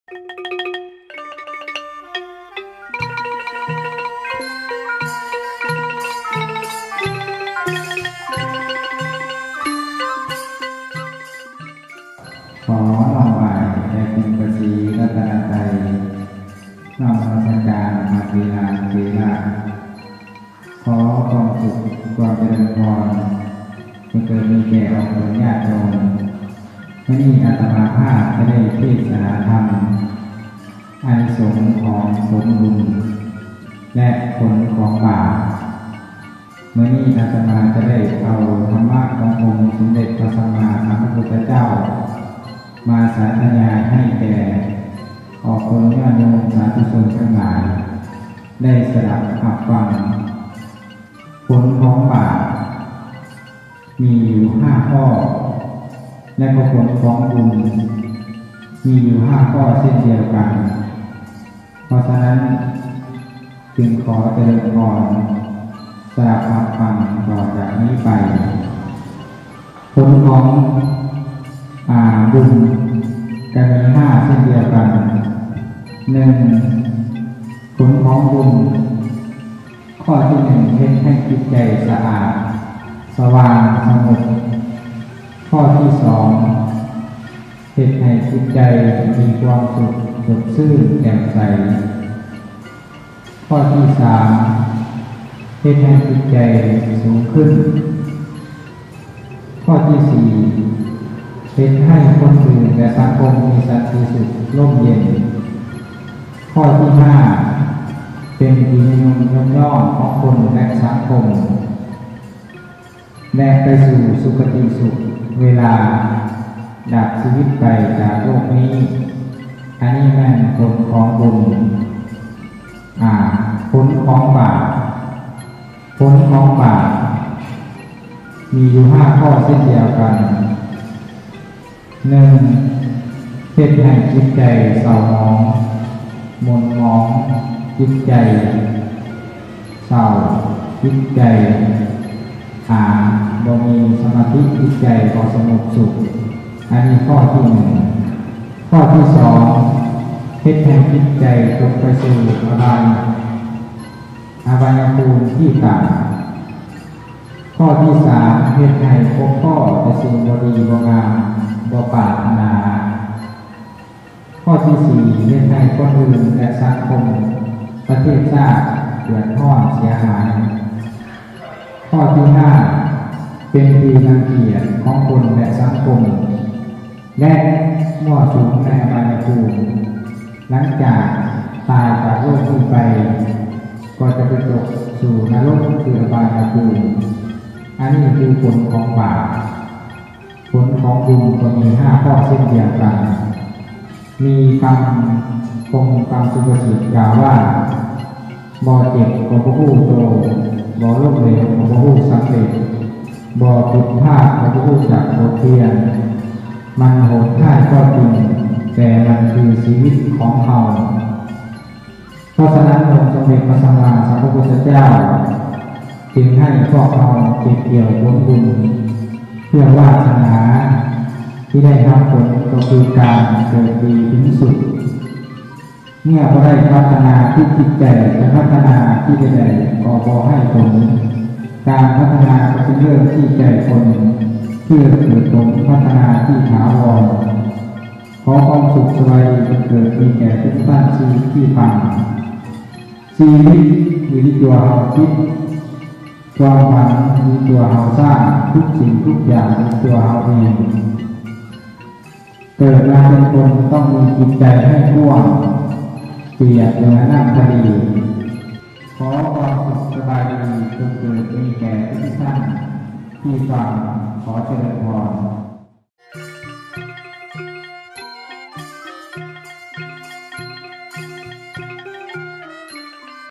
ຂໍນ້ອມໄຫວ້ແດ່ອົງພະສີລັດຕະນະໄຕ, ນ້ອມນະມັດສະການພະເຖລາເຖລະ. ຂໍຄວາມສຸກຄວາມຈະເລີນພອນ ຈົ່ງເກີດມີແກ່ອອກຕົນຍາດໂຍມ. ມື້ນີ້ອາດຕະມາພາບຈະໄດ້ເທດສະນາທຳ ອານິສົງຂອງຜົນບຸນ ແລະ ຜົນຂອງບາບ. ມື້ນີ້ອາດຕະມາຈະໄດ້ເອົາທຳມະຂອງອົງສົມເດັດພະສຳມາສຳພຸດທະເຈົ້າ ມາສາທະຍາຍໃຫ້ແກ່ອອກຕົນຍາດໂຍມສາທຸຊົນທັງຫຼາຍ ໄດ້ສະດັບຮັບຟັງ. ຜົນຂອງບາບມີຢູ່ຫ້າຂໍ້ ແລະ ກໍຜົນຂອງບຸນມີຢູ່ຫ້າຂໍ້ເຊັ່ນດຽວກັນ. ເພາະສະນັ້ນ ຈຶ່ງຂໍຈະເລີນພອນສະດັບຮັບຟັງຕໍ່ຈາກນີ້ໄປ. ຜົນຂອງ ອາ ບຸນກໍມີຫ້າເຊັ່ນດຽວກັນ. ໜຶ່ງ ຜົນຂອງບຸນ ຂໍ້ທີໜຶ່ງ ເຮັດໃຫ້ຈິດໃຈສະອາດ ສະຫວ່າງ ສະຫງົບ. ຂໍ້ທີສອງ ເຮັດໃຫ້ຈິດໃຈມີຄວາມສຸກ ສົດຊື່ນ ແຈ່ມໃສ. ຂໍ້ທີສາມ ເຮັດໃຫ້ຈິດໃຈສູງຂຶ້ນ. ຂໍ້ທີສີ່ ເຮັດໃຫ້ຄົນອື່ນ ແລະ ສັງຄົມມີສັນຕິສຸກ ຮົ່ມເຢັນ. ຂໍ້ທີຫ້າ ເປັນທີ່ນິຍົມຍົກຍ້ອງຂອງຄົນ ແລະ ສັງຄົມ ແລະ ໄປສູ່ສຸຄະຕິສຸກ ເວລາດັບຊີວິດໄປຈາກໂລກນີ້. ອັນນີ້ແມ່ນຜົນຂອງບຸນ. ອາ ຜົນຂອງບາບ. ຜົນຂອງບາບມີຢູ່ຫ້າຂໍ້ເຊັ່ນດຽວກັນ. ໜຶ່ງ ເຮັດໃຫ້ຈິດໃຈເສົ້າໝອງ, ໝົນໝອງ, ຈິດໃຈເສົ້າ, ຈິດໃຈ ອາ ບໍ່ມີສະມາທິ, ຈິດໃຈບໍ່ສະຫງົບສຸກ. ອັນນີ້ຂໍ້ທີໜຶ່ງ. ຂໍ້ທີສອງ ເຮັດໃຫ້ຈິດໃຈຕົກໄປສູ່ອະບາຍ ອະບາຍພູມທີ່ຕ່ຳ. ຂໍ້ທີສາມ ເຮັດໃຫ້ພົບພໍ້ແຕ່ສິ່ງບໍ່ດີບໍ່ງາມ ບໍ່ປາດຖະໜາ. ຂໍ້ທີສີ່ ເຮັດໃຫ້ຄົນອື່ນ ແລະ ສັງຄົມ ປະເທດຊາດເດືອດຮ້ອນເສຍຫາຍ. ຂໍ້ທີຫ້າ ເປັນທີ່ລັງກຽດຂອງຄົນ ແລະ ສັງຄົມ ແລະ ມົ້ວສຸມໃນອະບາຍພູມ. ຫຼັງຈາກຕາຍຈາກໂລກນີ້ໄປ ກໍຈະໄປຕົກສູ່ນະລົກ ຄືອະບາຍພູມ. ອັນນີ້ຄືຜົນຂອງບາບ. ຜົນຂອງບຸນກໍມີຫ້າຂໍ້ເຊັ່ນດຽວກັນ. ມີຄຳຄົມຄຳສຸພາສິດກ່າວວ່າ ບໍ່ເຈັບກໍບໍ່ຮູ້ໂຕ, ບໍ່ລົ້ມເຫຼວກໍບໍ່ຮູ້ສຳເລັດ, ບໍ່ຜິດພາດກໍບໍ່ຮູ້ຈັກບົດຮຽນ. ມັນໂຫດຮ້າຍກໍຈິງ, ແຕ່ມັນຄືຊີວິດຂອງເຮົາ. ເພາະສະນັ້ນ ອົງສົມເດັດພະສຳມາສຳພຸດທະເຈົ້າຈຶ່ງໃຫ້ພວກເຮົາເກັບກ່ຽວຜົນບຸນ ເພື່ອວາສະໜາທີ່ໄດ້ຮັບຜົນກໍຄືການເກີດດີເປັນສຸກ. ເມື່ອບໍ່ໄດ້ພັດທະນາທີ່ຈິດໃຈ, ຈະພັດທະນາທີ່ໃດໆກໍບໍ່ໃຫ້ຜົນ. ການພັດທະນາກໍເປັນເລື່ອງທີ່ໃຈຄົນ, ເພື່ອເກີດຜົນພັດທະນາທີ່ຖາວອນ. ຂໍຄວາມສຸກສະບາຍດີ ຈົ່ງເກີດມີແກ່ທຸກທ່ານທີ່ຟັງ. ຊີວິດຢູ່ທີ່ຕົວເຮົາຄິດ, ຄວາມຝັນຢູ່ທີ່ຕົວເຮົາສ້າງ, ທຸກສິ່ງທຸກຢ່າງຢູ່ທີ່ຕົວເຮົາເອງ. ເກີດມາເປັນຄົນຕ້ອງມີຈິດໃຈໃຫ້ກວ້າງ, ປຽບເໝືອນນ້ຳທະເລ. ຂໍຄວາມສຸກສະບາຍດີ ຈົ່ງເກີດມີແກ່ທຸກທ່ານທີ່ຟັງ.